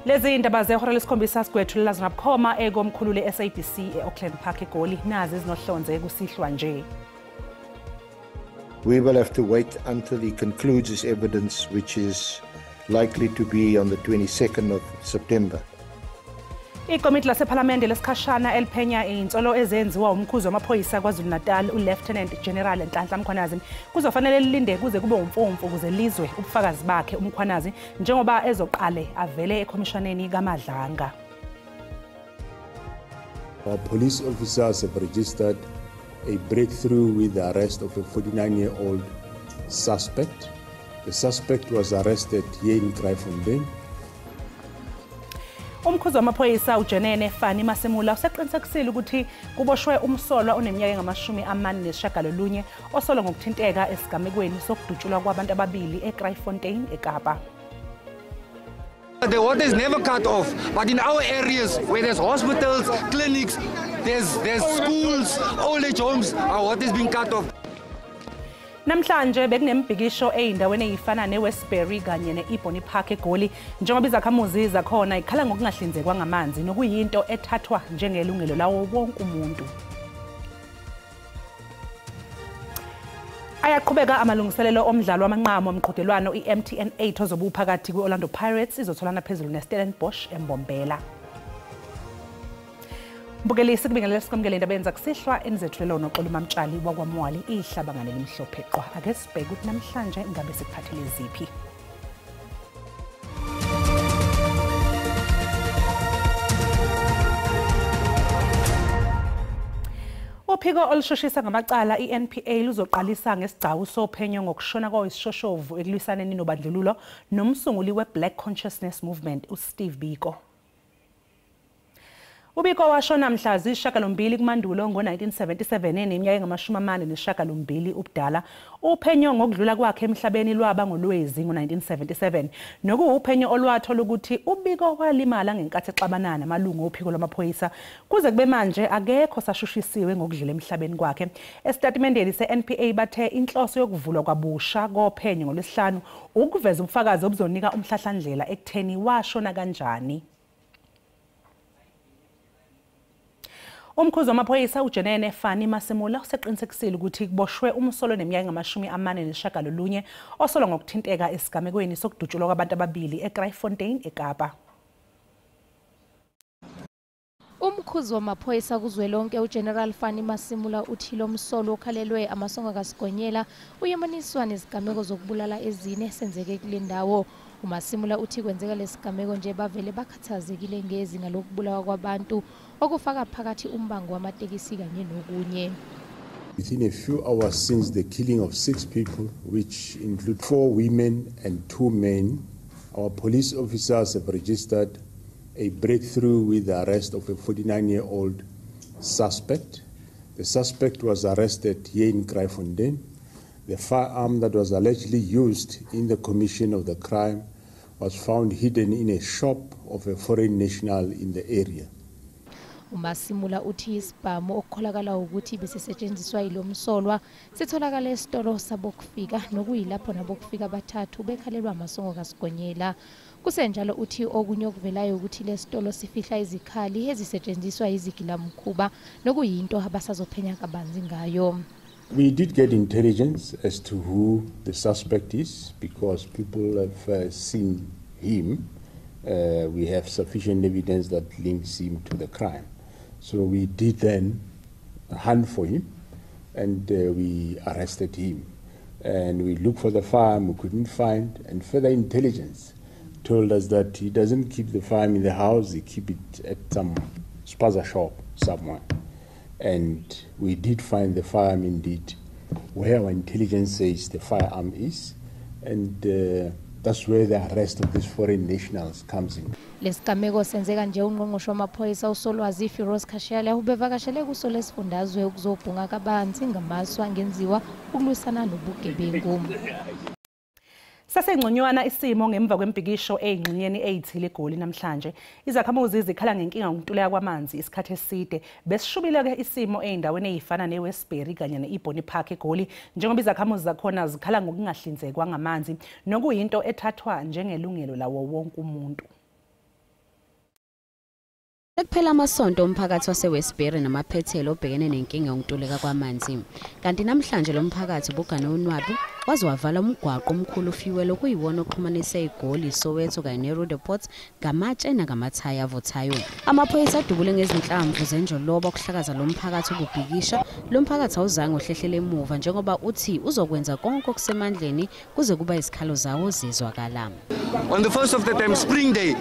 Lezi indaba zehora lesikhombisa sigwethulela zinabukhoma ekomkhulu le-SABC e-Auckland Park eGoli, nazi ezinohlonze kusihlwa nje. We will have to wait until he concludes his evidence, which is likely to be on the 22nd of September. Ikomiti lasephalamende lesikhashana eliphenya iy'nsolo ezenziwa umkhuzi wamaphoyisa KwaZulu-Natal uLieutenant General Nhlanhla Mkhwanazi kuzofanele lilinde kuze kube umfumfu ukuze lizwe ubufakazi bakhe uMkhwanazi njengoba ezoqale avele ekhomishaneni kaMadlanga. Our police officers have registered a breakthrough with the arrest of a 49-year-old suspect. The suspect was arrested here in Kraaifontein. Umkhuzi wamaphoyisa uJenene Fani Masimula useqinisekisile ukuthi kuboshwe umsolwa oneminyaka engama-49 osolwa ngokuthinteka esigamekweni sokudutshulwa kwabantu ababili eKraaifontein eKapa. The water is never cut off, but in our areas where there's hospitals, clinics, there's schools, old age homes, our water is being cut off. Namhlanje bekunembhikisho eyindaweni eyifana neWestbury kanye ne-Ebony Park eGoli njengoba izakhamuzi zakhona ikhala ngokungahlinzekwa ngamanzi nokuyinto ethathwa njengelungelo lawo wonke umuntu. Ayaqhubeka amalungiselelo omdlalo wamanqamu omqhudelwano i-MTN 8 ozobe uphakathi kwe-Orlando Pirates izotholana phezulu neStellenbosch eMbombela. Mbukeli, sikubingelele sikwamukele indaba enzakusihlwa enizethulela uNoxolo Mamtshali wakwaMwali ihlabangane limhlophe qwa. Ake sibheke ukuthi namhlanje ngabe sikuphathele ziphi. Uphiko olushushisa ngamacala i-NPA luzoqalisa ngesigcawu sophenyo ngokushona kwawesishoshovu ekulwisaneni nobandlululo nomsunguli we-Black Consciousness Movement uSteve Biko. uBiko washona mhla ziyisishiyagalombili kuMandulo ngo-1977 eneminyaka engama-48 ubudala. Uphenyo ngokudlula kwakhe emhlabeni lwaba ngoLwezi ngo-1977 nokuwuphenyo olwathola ukuthi uBiko walimala ngenkathi exabana namalungu ophiko lwamaphoyisa. Kuze kube manje akekho sashushisiwe ngokudlula emhlabeni kwakhe. Esitatimendeni se-NPA bathe inhloso yokuvulwa kwabusha kophenyo ngoLwesihlanu ukuveza ubufakazi obuzonika umhlahlandlela ekutheni washona kanjani. Umkhuzi wamaphoyisa uJenene Fani Masimula useqinisekisile ukuthi kuboshwe umsolwa oneminyaka engama-49 osolwa ngokuthinteka esigamekweni sokudutshulwa kwabantu ababili eKraaifontein eKapa. Umkhuzi wamaphoyisa kuzwelonke uGeneral Fani Masimula uthi lo msolwa okhalelwe amasongo kaSigonyela uyemaniswa nezigameko zokubulala ezine senzeke kule ndawo. uMasimula uthi kwenzeka lesigameko nje bavele bakhathazekile ngezinga lokubulawa kwabantu okufaka phakathi umbango wamatekisi kanye nokunye. Within a few hours since the killing of 6 people, which include 4 women and 2 men, our police officers have registered a breakthrough with the arrest of a 49-year-old suspect. The suspect was arrested here in Kraaifontein. The firearm that was allegedly used in the commission of the crime was found hidden in a shop of a foreign national in the area. uMasimula uthi isibhamu okukholakala ukuthi besisetshenziswa yilomsolwa sitholakala esitolo sabokufika nokuyilapho nabokufika bathathu bekhalelwa amasongo kaSigonyela. Kusenjalo uthi okunye okuvelayo ukuthi lesitolo sifihla izikhali ezisetshenziswa izigilamkhuba nokuyinto abasazophenya kabanzi ngayo. We did get intelligence as to who the suspect is because people have seen him. We have sufficient evidence that links him to the crime. So we did then hunt for him and we arrested him. And we looked for the firearm, we couldn't find, and further intelligence told us that he doesn't keep the firearm in the house, he keeps it at some spaza shop somewhere. And we did find the firearm indeed where our intelligence says the firearm is, and that's where the arrest of these foreign nationals comes in. Lesigameko senzeka nje ungqongqoshe wamaphoyisa uSolwazi Firoz Cachalia ubevakashele kuso lesifundazwe ukuzobhunga kabanzi ngamasu angenziwa ukulwisana nobugebengu. Sasengconywana isimo ngemva kwembhikisho eyingxenyeni eyithile eGoli namhlanje. Izakhamuzi zikhala ngenkinga ngokuntuleka kwamanzi isikhathi eside. Besishubile-ke isimo eyindaweni eyifana neWestbury kanye ne-Ebony Park eGoli njengoba izakhamuzi zakhona zikhala ngokungahlinzekwa ngamanzi nokuyinto ethathwa njengelungelo lawo wonke umuntu. Sekuphela amasonto umphakathi waseWestbury namaphethelo obhekene nenkinga yokuntuleka kwamanzi. Kanti namhlanje lo mphakathi ubugane unwabu waze wavala umgwaqo omkhulu uFuel okuyiwona oxhumanisa iGoli, Soweto kanye neRoodepoort ngamatshe nangamathaya avuthayo. Amaphoyisa adubule ngezinhlamvu zenjoloba ukuhlakaza lo mphakathi ububhikisha. Lo mphakathi awuzange uhlehlele emuva njengoba uthi uzokwenza konke okusemandleni kuze kuba izikhalo zawo zizwakala. On the 1st of the Spring Day,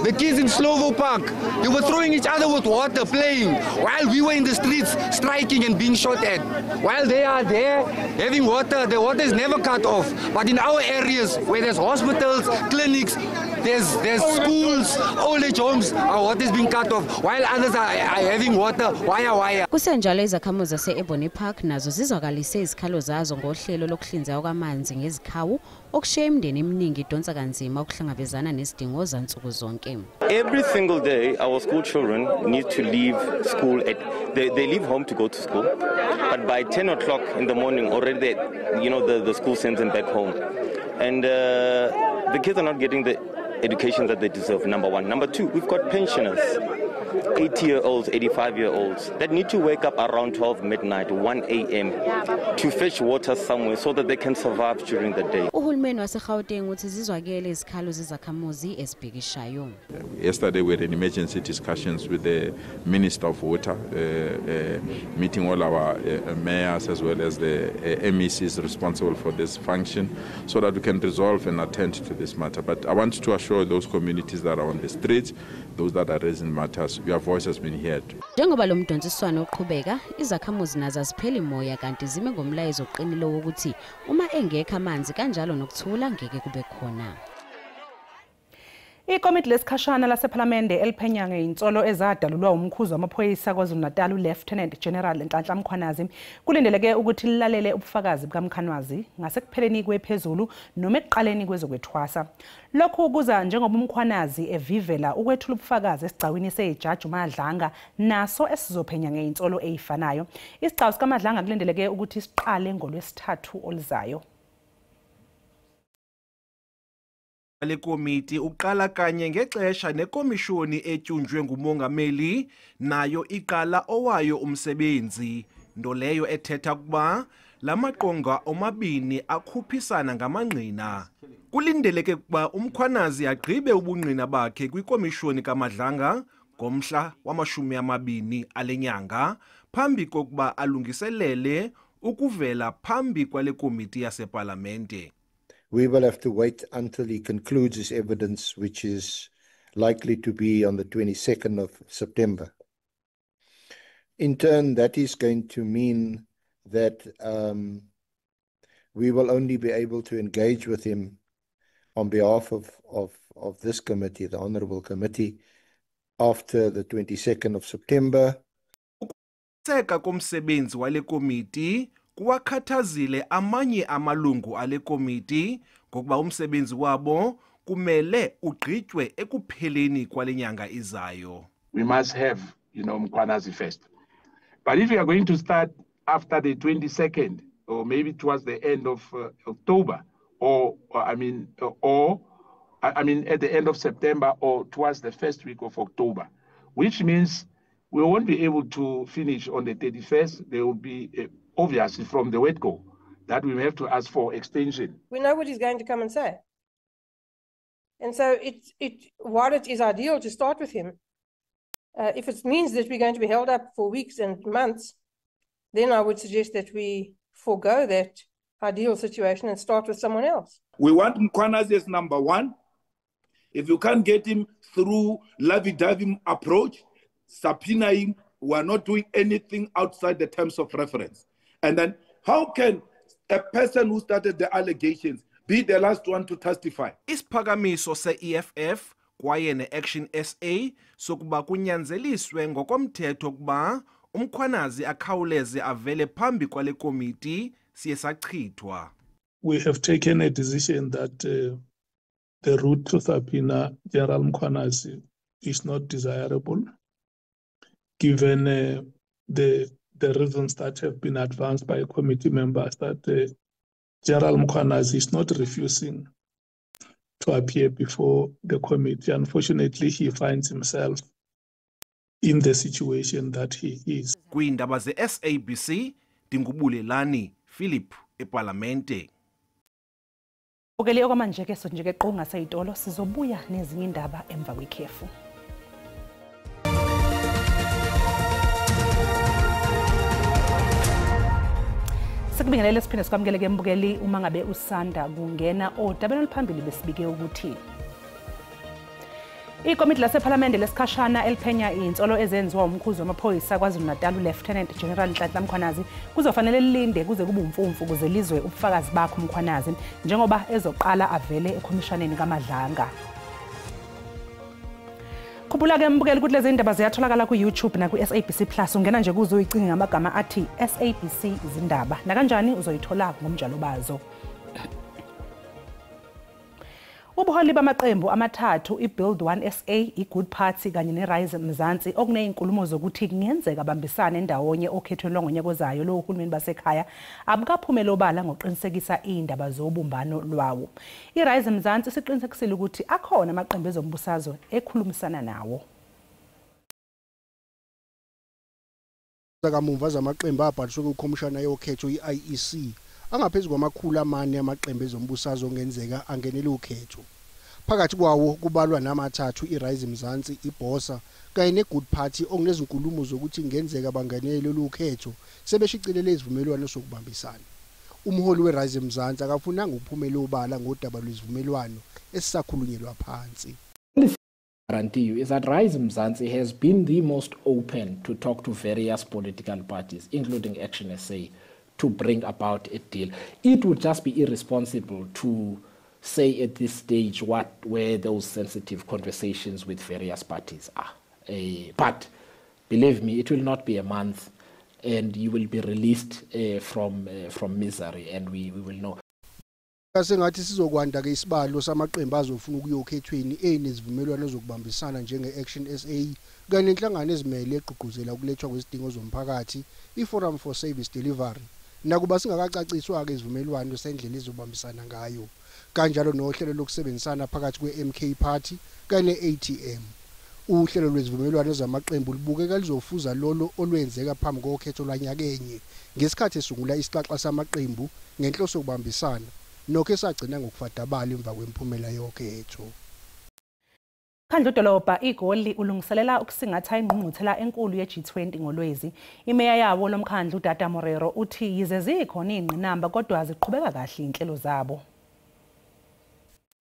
the kids in Slovo Park, they were throwing each other with water, playing, while we were in the streets striking and being shot at. While they are there having water, the water is never cut off. But in our areas where there's hospitals, clinics, there's schools, old age homes, our water is being cut off, while others are having water, wire, wire. Kusenjalo izakhamuzi zase-Ebony Park nazo zizwakalise izikhalo zazo ngohlelo lokuhlinzeka kwamanzi ngezikhawu okushiya imindeni eminingi idonsa kanzima ukuhlangabezana nezidingo zansuku zonke. Every single day our school children need to leave school at they leave home to go to school, but by 10 o'clock in the morning already the school sends them back home, and the kids are not getting the education that they deserve, number one. Number two, we've got pensioners, 80-year-olds, 85-year-olds, that need to wake up around 12 midnight, 1 a.m. to fetch water somewhere so that they can survive during the day. Uhulumeni waseGauteng uthi zizwakele izikhalo zezakhamuzi ezibhikishayo. Yesterday we had an emergency discussions with the Minister of Water, meeting all our mayors as well as the MECs responsible for this function so that we can resolve and attend to this matter. But I want to assure those communities that are on the streets, those that are raising matters, your voice has been heard. Njengoba lo mdonsiswano uqhubeka, izakhamuzi nazo azipheli moya kanti zime ngomlayezo oqinile wokuthi uma engekho amanzi kanjalo nokuthula ngeke kube khona. Ikomiti lesikhashana lasephalamende eliphenya ngezinsolo ezadalulwa umkhuzi wamaphoyisa KwaZulu-Natal uLieutenant General Nhlanhla Mkhwanazi kulindeleke ukuthi lilalele ubufakazi bukaMkhwanazi ngasekupheleni kwephezulu noma ekuqaleni kwezokwethwasa. Lokhu kuza njengoba uMkhwanazi evivela ukwethula ubufakazi esigcawini sejaji uMadlanga naso esizophenya ngezinsolo ezifanayo. Isigcawu sikaMadlanga kulindeleke ukuthi siqale ngolwesithathu oluzayo. Le komiti uqala kanye ngexesha nekomishoni etyunjwe ngumongameli nayo iqala owayo umsebenzi, nto leyo ethetha ukuba lamaqonga omabini akhuphisana ngamangqina. Kulindeleke ukuba uMkhwanazi agqibe ubungqina bakhe kwikomishoni kaMadlanga ngomhla wama-20 ale nyanga phambi kokuba alungiselele ukuvela phambi kwale komiti yasepalamente. We will have to wait until he concludes his evidence, which is likely to be on the 22nd of September. In turn, that is going to mean that we will only be able to engage with him on behalf of this committee, the Honourable Committee, after the 22nd of September. Ukutseka komsebenzi wale komiti kuwakhathazile amanye amalungu ale komiti ngokuba umsebenzi wabo kumele ugqitywe ekupheleni kwale nyanga izayo. We must have, Mkhwanazi first. But if we are going to start after the 22nd or maybe towards the end of October, or at the end of September or towards the first week of October, which means we won't be able to finish on the 31st. There will be obviously from the word go that we have to ask for extension. We know what he's going to come and say. And so while it is ideal to start with him, if it means that we're going to be held up for weeks and months, then I would suggest that we forego that ideal situation and start with someone else. We want Mkhwanazi as number one. If you can't get him through lovey-dovey approach, subpoena him. We are not doing anything outside the terms of reference. And then how can a person who started the allegations be the last one to testify? Isiphakamiso se-EFF kwaye ne-Action SA sokuba kunyanzeliswe ngokomthetho ukuba uMkhwanazi akhawuleze avele phambi kwale komiti siye sachithwa. We have taken a decision that the route to subpoena General Mkhwanazi is not desirable, given the reasons that have been advanced by committee members that General Mkhwanazi is not refusing to appear before the committee. Unfortunately, he finds himself in the situation that he is. Kwiindaba ze-SABC ndinguBulelani Philip ePalamente. Bukeli okwamanje ke sonje ke qonga seyitolo sizobuya nezinye indaba emva kwekhefu. Sikubingelele siphinde sikwamukele ke mbukeli uma ngabe usanda kungena odabeni oluphambili besibike ukuthi ikomiti lasePhalamende lesikhashana eliphenya insolo ezenziwa umkhuzi wamaphoyisa KwaZulu-Natal uLieutenant General Nhlanhla Mkhwanazi kuzofanele lilinde kuze kube umfumfu ukuze lizwe ubufakazi bakhe uMkhwanazi njengoba ezoqala avele ekhomishaneni kaMadlanga. Khumbula ke mbukeli ukuthi lezi indaba ziyatholakala ku-YouTube naku-SABC Plus. Ungena nje kuzo uyicinge ngamagama athi SABC izindaba. Nakanjani uzoyithola ngomnjalo bazo. Ubuholi bamaqembu amathathu iBuild One SA, iGood Party kanye neRise Mzansi okunezinkulumo zokuthi kungenzeka bambisane ndawonye okhethweni lwangonyaka ozayo lohulumeni basekhaya abukaphumela obala ngokuqinisekisa indaba zobumbano lwawo. iRise Mzansi siqinisekisile ukuthi akhona amaqembu ezombusazwe ekhulumisana nawo. Zakamumva zamaqembu abhaliswe kukhomishana yokhetho iIEC angaphezu kwama-400 amaqembu ezombusazwe ongenzeka angenele ukhetho. Phakathi kwawo kubalwa namathathu iRise Mzansi, iBosa kanye neGood Party okunezinkulumo zokuthi kungenzeka bangenele lolu khetho sebeshicilele izivumelwano sokubambisana. Umholi weRise Mzansi akafunanga ukuphumela obala ngodaba lwezivumelwano esisakhulunyelwa phansi. Guarantee you is that Rise Mzansi has been the most open to talk to various political parties, including Action SA, to bring about a deal. It would just be irresponsible to say at this stage where those sensitive conversations with various parties are. But believe me, it will not be a month, and you will be released from misery, and we will know. Sengathi sizokwanda ke isibalo samaqembu azofuna ukuyokhethweni enezivumelwano zokubambisana njenge-Action SA kanye nenhlangano ezimele egqugquzela ukulethwa kwezidingo zomphakathi iForum for Service Delivery. Nakuba singakacaciswa ke izivumelwano sendlela ezobambisana ngayo, kanjalo nohlelo lokusebenzisana phakathi kwe-MK Party kanye ne-ATM. Uhlelo lwezivumelwano zamaqembu lubukeka lizofuza lolo olwenzeka phambi kokhetho lwanyakenye ngesikhathi esungula isixaxa samaqembu ngenhloso yokubambisana, nokho esagcina ngokufadabala emva kwemphumela yokhetho. Umkhandlu wedolobha iGoli ulungiselela ukusingatha ingqungquthela enkulu ye-G20 ngoLwezi. Imeya yawo lomkhandlu uDada Morero uthi yize zikhona izingqinamba kodwa ziqhubeka kahle inhlelo zabo.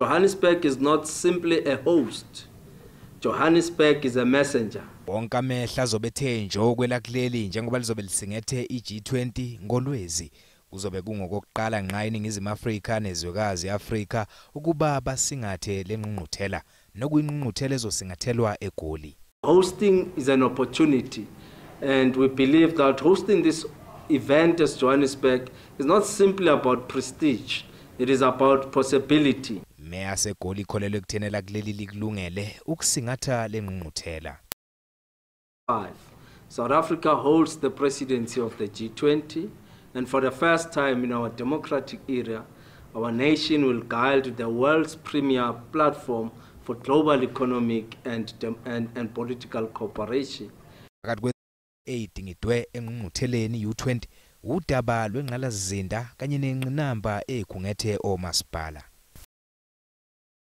Johannesburg is not simply a host. Johannesburg is a messenger. Wonke amehlo azobe ethe nje okwelakuleli njengoba lizobe lisingethe i-G20 ngoLwezi. Kuzobe kungokokuqala ngqa eNingizimu Afrika nezwekazi i-Afrika ukuba basingathe lengqungquthela nokuyingqungquthela ezosingathelwa eGoli. Hosting is an opportunity, and we believe that hosting this event as Johannesburg is not simply about prestige, it is about possibility. Meya seGoli ikholelwa ekutheni lakuleli likulungele ukusingatha lengqungquthela. 5. South Africa holds the presidency of the G20, and for the first time in our democratic era, our nation will guide the world's premier platform for global economic and political cooperation. Phakathi kwe-edingidwe engqungqutheleni U20 udaba lwengqalasizinda kanye nengqinamba ekhungethe omasipala.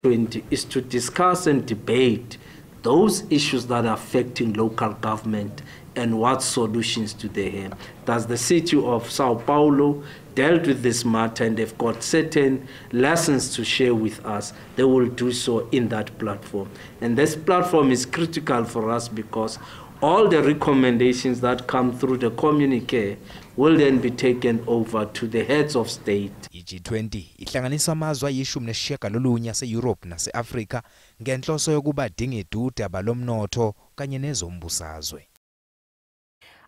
20 is to discuss and debate those issues that are affecting local government and what solutions do they have. Does the city of Sao Paulo dealt with this matter, and they've got certain lessons to share with us? They will do so in that platform. And this platform is critical for us because all the recommendations that come through the communique will then be taken over to the heads of state. I-G20 ihlanganisa amazwe ayi-19 ase-Europe nase-Afrika ngenhloso yokuba dingida udaba lomnotho kanye nezombusazwe.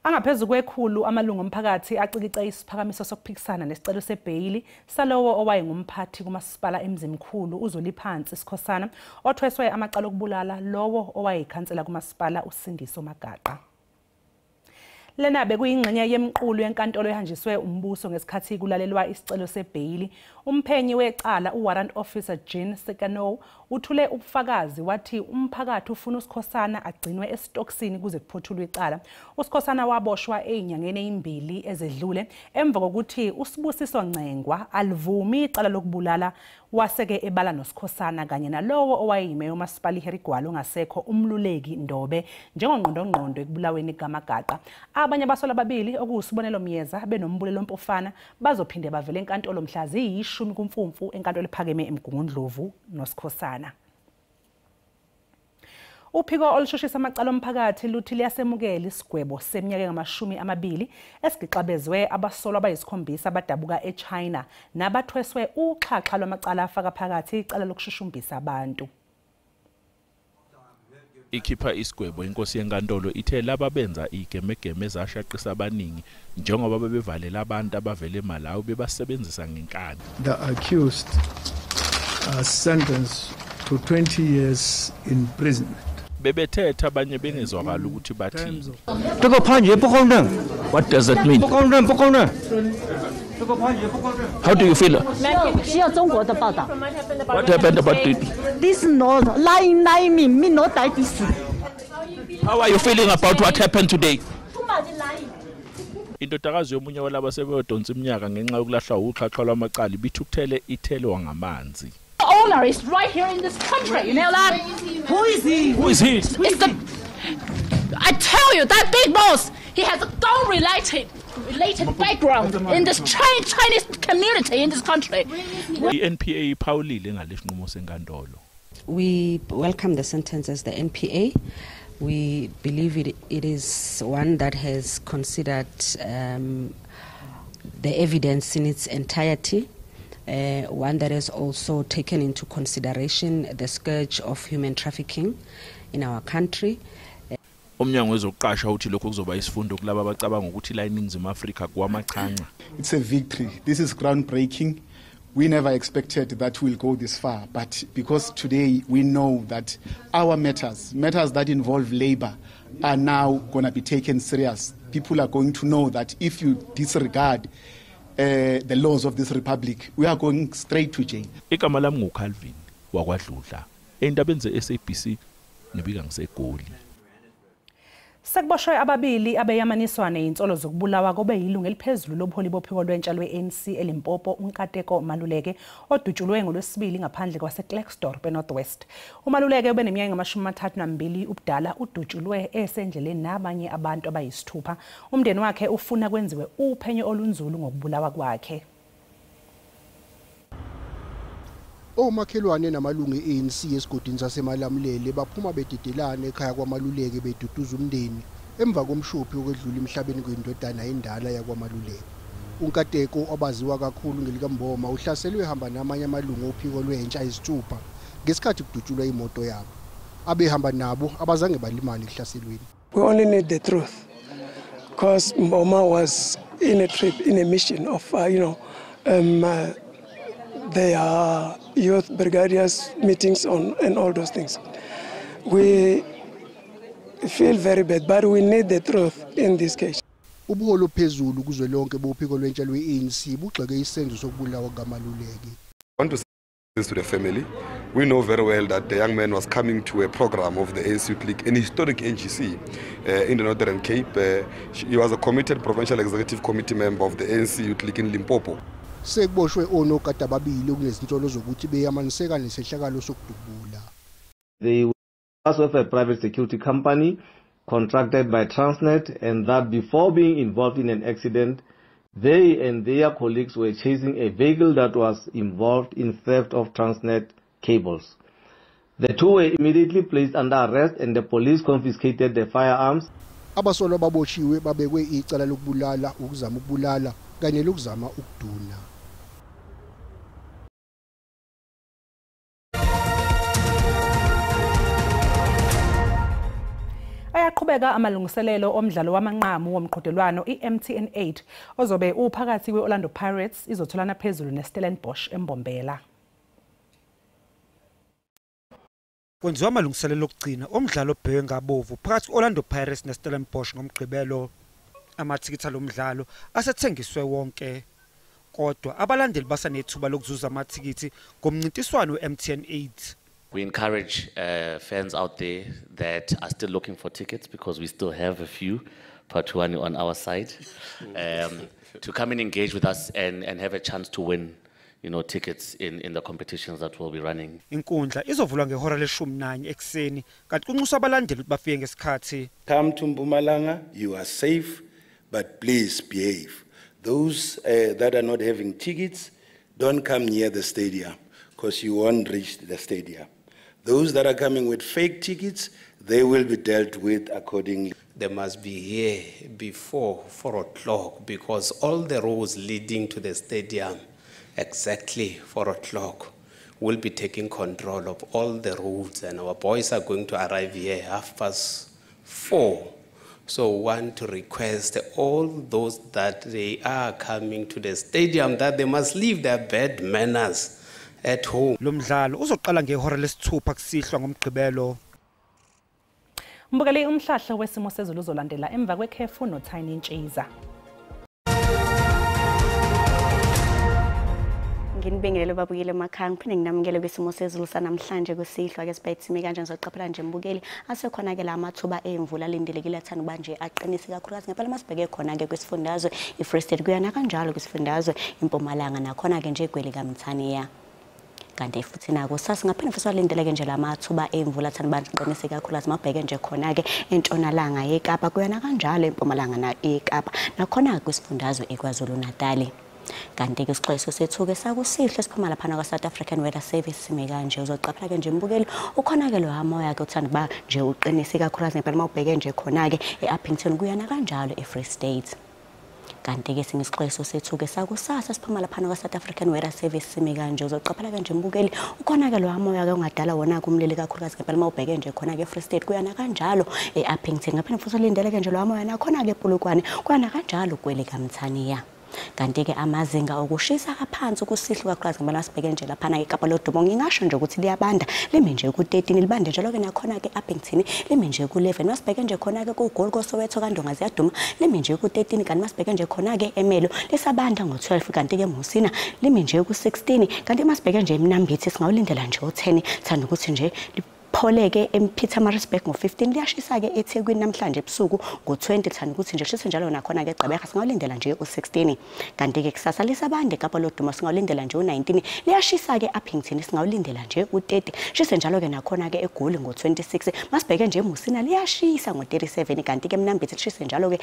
Angaphezu kwekhulu amalungu omphakathi acikice isiphakamiso sokuphikisana nesicelo sebheyili salowo owayengumphathi kumasipala eMzimkhulu uZoliphansi Sikhosana othweswe amacala okubulala lowo owayeyikhansela kumasipala uSindiso Magaqa. Lena bekuyingxenye yemqulu yenkantolo ehanjiswe umbuso ngesikhathi kulalelwa isicelo sebheyili. Umphenyi wecala uWarrant Officer Jean Sekano uthule ubufakazi wathi umphakathi ufuna uSikhosana agcinwe esitokisini kuze kuphothulwe icala. USikhosana waboshwa ezinyangeni ezimbili ezedlule emva kokuthi uSibusiso Ncengwa alivumi icala lokubulala waseke ebala noSikhosana kanye nalowo owayeyimeya uMasipala iHarry Gwala ongasekho uMluleki Ndobe njengongqondongqondo ekubulaweni kaMagaqa. Abanye abasolwa ababili okuwuSibonelo Myeza benoMbulelo Mpofana bazophinde bavele enkantolo mhla ziyi-10 kuMfumfu enkantolo ephakeme eMgungundlovu noSikhosana. Uphiko olushushisa amacala omphakathi luthi liyasemukela isigwebo seminyaka engama-20 esigixabezwe abasolwa abayisikhombisa abadabuka eChina nabathweswe uxhaxha lwamacala afaka phakathi icala lokushushumbisa abantu. Ikhipha isigwebo inkosi yenkantolo ithe laba benza igemegeme ezashaqisa abaningi njengoba bebevalela abantu abavele eMalawi bebasebenzisa ngenkani. The accused are sentenced to 20 years imprisonment. Bebethetha abanye bengezwakala ukuthi bathini. What does that mean? How do you feel? What happened about it? This no lying, lying me, me not die this. How are you feeling about what happened today? Indodakazi yomunye walaba sebeyodonsa iminyaka ngenxa yokulahlwa uxhaxha lwamacala ibithukuthele ithelwa ngamanzi. Owner is right here in this country, you know that? Who is he? Who is he? It's the, I tell you, that big boss, he has a gang-related background in this Chinese community in this country. I-NPA iphawulile ngalesinqumo senkantolo. We welcome the sentence as the NPA. We believe it is one that has considered the evidence in its entirety. One that has also taken into consideration the scourge of human trafficking in our country. Umnyango wezokuqasha uthi lokho kuzoba isifundo kulabo abacabanga ukuthi la eNingizimu Afrika kwamachanca. It's a victory. This is groundbreaking. We never expected that we'll go this far, but because today we know that our matters, matters that involve labor, are now going to be taken serious. People are going to know that if you disregard the laws of this republic, we are going straight to jail. Igama lami nguCalvin wakwaDludla. Endabeni ze-SABC ngibika ngiseGoli. Sekuboshwe ababili abeyamaniswa nezinsolo zokubulawa kobe yilungu eliphezulu lobuholi bophiko lwentsha lwe-ANC eLimpopo uNkateko Maluleke odutshulwe ngoLwesibili ngaphandle kwaseKlerksdorp eNorth West. UMaluleke ubeneminyaka engama-32 ubudala udutshulwe esendleleni nabanye abantu abayisithupha. Umndeni wakhe ufuna kwenziwe uphenyo olunzulu ngokubulawa kwakhe. Omakhelwane namalungu e-ANC esigodini saseMalamulele baphuma bededelana ekhaya kwaMaluleke beduduza umndeni emva komshophi okwedlula emhlabeni kwendodana endala yakwaMaluleke. UNkateko obaziwa kakhulu ngelikaMboma uhlaselwe ehamba namanye amalungu ophiko lwentsha ayisithupha ngesikhathi kudutshulwa imoto yabo. Abehamba nabo abazange balimale ekuhlaselweni. We only need the truth because Mboma was in a trip, in a mission of their youth brigadiers meetings on and all those things. We feel very bad, but we need the truth in this case. Ubuholi ophezulu kuzwelonke bophiko lwentsha lwe-ANC bugxeke isenzo sokubulawa kukaMaluleke. I want to say this to the family. We know very well that the young man was coming to a program of the ANC Youth League, an historic NGC in the Northern Cape. He was a committed provincial executive committee member of the ANC Youth League in Limpopo. Sekuboshwe onogada ababili okunezinsolo zokuthi beyamaniseka nesehlakalo sokudubula. They were of a private security company contracted by Transnet, and that before being involved in an accident, they and their colleagues were chasing a vehicle that was involved in theft of Transnet cables. The two were immediately placed under arrest and the police confiscated the firearms. Abasolwa baboshiwe babekwe icala lokubulala, ukuzama ukubulala kanye lokuzama ukuduna. Ayaqhubeka amalungiselelo omdlalo wamanqamu womqhudelwano iMTN 8 ozobe uphakathi kweOrlando Pirates izotholana phezulu neStellenbosch eMbombela. Kwenziwa amalungiselelo okugcina omdlalo obhekwe ngabovu phakathi kwe-Orlando Pirates neStellenbosch ngoMgqibelo. Amathikithi alomdlalo asethengiswe wonke, kodwa abalandeli basanethuba lokuzuza amathikithi ngomncintiswano we-MTN 8. We encourage fans out there that are still looking for tickets, because we still have a few, Patuani on our side, to come and engage with us and have a chance to win, tickets in the competitions that we'll be running. Inkundla izovulwa ngehora le-11 ekuseni, kanti kunxuswa abalandeli ukuthi bafike ngesikhathi. Come to Mpumalanga, you are safe, but please behave. Those that are not having tickets, don't come near the stadium, because you won't reach the stadium. Those that are coming with fake tickets, they will be dealt with accordingly. They must be here before 4 o'clock, because all the roads leading to the stadium exactly 4 o'clock will be taking control of all the roads, and our boys are going to arrive here 4:30. So we want to request all those that they are coming to the stadium that they must leave their bad manners at home. Lo mdlalo uzoqala ngehora le-6 kusihlwa ngoMgqibelo. Mbukeli, umhlahlo wesimo sezulu uzolandela emva kwekhefu noTiny Ntshiza. Nginibingelele babukeli emakhaya, ngiphinde nginamukele kwisimo sezulu sanamhlanje kusihlwa ke sibhayithime kanje. Ngizoqaphela nje mbukeli asekhona ke la amathuba emvula alindelekile athanda uba nje aqinise kakhulukazi ngempela masibheke khona ke kwisifundazwe iFree State kuyana kanjalo kwisifundazwe iMpumalanga nakhona ke nje egweli kaMthaniya. Kanti futhi nako sasingaphinde futhi walindeleke nje lamathuba emvula athanda baqinise kakhulukazi mabheke nje khona ke entshonalanga yeKapa kuyana kanjalo eMpumalanga na eKapa nakhona kwisifundazwe eKwaZulu Natal. Kanti ke isixwayiso sethu ke sakusihle siphuma laphana kwa South African Weather Service sime kanje. Uzoqaphela ke nje mbukeli ukhona ke lo moya ke uthanda ba nje uqinise kakhulukazi ngempela mawubheke nje khona ke eUppington kuyana kanjalo eFree State. Kanti ke sinye isixwayiso sethu ke sakusasa siphuma laphana kwa South African Weather Service sime kanje. Uzoqaphela ke nje mbukeli ukhona ke lo moya ke ungadala wona kumlili kakhulukazi ngempela mawubheke nje khona ke eFree State kuyana kanjalo eUppington. Ngaphinde futhi ulindeleke nje lo moya nakhona ke ePolokwane kuyana kanjalo kwele kaMthaniya. Kanti ke amazinga okushisa aphansi kusihlwa kakhulukazi ngoba sibheke nje laphana eKapa lodumo ngingasho nje ukuthi liyabanda limi nje ku-13 libande njalo ke nakhona ke Upington limi nje ku-11. Masibheke nje khona ke kuGoli koSoweto kaNdonga ziyaduma limi nje ku-13, kanti masibheke nje khona ke eMelo lisabanda ngo-12, kanti ke Musina limi nje ku-16, kanti masibheke nje eMnambithi singawulindela nje u-10 thanda ukuthi nje pholeke ePietermaritzburg ngo-15, liyashisa ke eThekwini namhlanje ebusuku ngo-20 thanda ukuthi nje shise njalo nakhona ke eGqeberha singawulindela nje u-16. Kanti ke kusasa lisabande eKapa lodumo singawulindela nje u-19, liyashisa ke eUppington singawulindela nje u-30, shise njalo ke nakhona ke eGoli ngo-26. Masibheke nje eMusina liyashisa ngo-37, kanti ke eMnambithi lishise njalo ke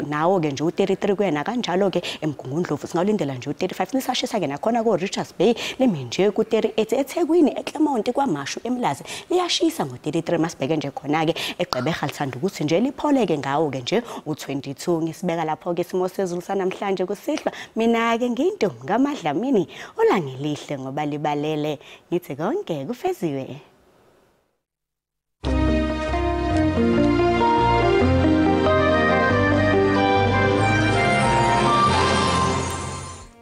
nawo ke nje u-33 kuyena kanjalo ke eMgungundlovu singawulindela nje u-35, lisashisa ke nakhona ko-Richards Bay limi nje ku-38, eThekwini eClermont kwaMashu eMlazi liyashisa ngo-33. Masibheke nje khona ke eGqeberha lithanda ukuthi nje lipholeke ngawo ke nje u-22. Ngisibeka lapho ke isimo sezulu sanamhlanje kusihlwa. Mina ke ngiyintombi ngaMadlamini, olangelihle ngoba libalele, ngithi konke kufeziwe.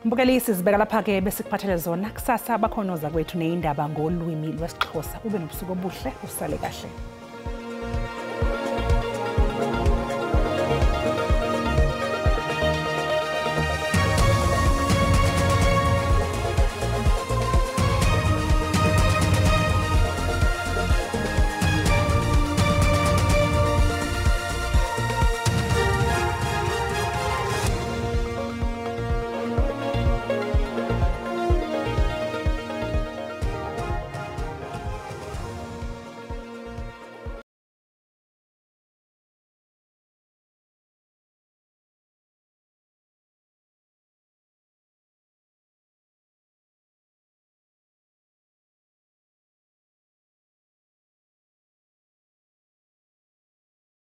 Mbukeli, sizibeka lapha ke besikuphathele zona. Kusasa bakhona ozakwethu nezindaba ngolwimi lwesiXhosa. Ube nobusuku obuhle, usale kahle.